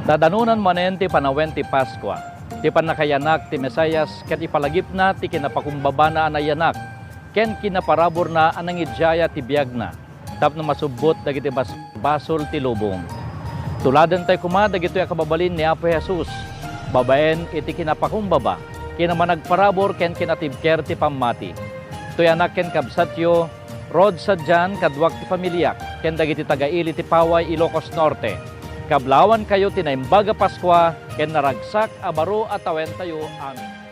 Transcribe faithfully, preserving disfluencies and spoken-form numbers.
Ta danonan manen ti panawen ti Paskua, ti pannakayanak ti Mesias ket ipalagipna ti kinapakumbabana a nayanak ken kinaparaburna a nangidiaya ti biagna, tapno masubbot dagiti basbasol ti lubong. Tuladentayo koma dagitoy a kababalin ni Apo Jesus babaen iti kinapakumbaba, kinamanagparabur ken kinatibker ti pammati. Toy anak ken kabsatyo, Rod sadian kaduak ti familiak ken dagiti taga-ili ti Paway, Ilocos Norte. Kablawankayo ti Naimbag a Paskua ken naragsak a baro a tawentayo. Amen.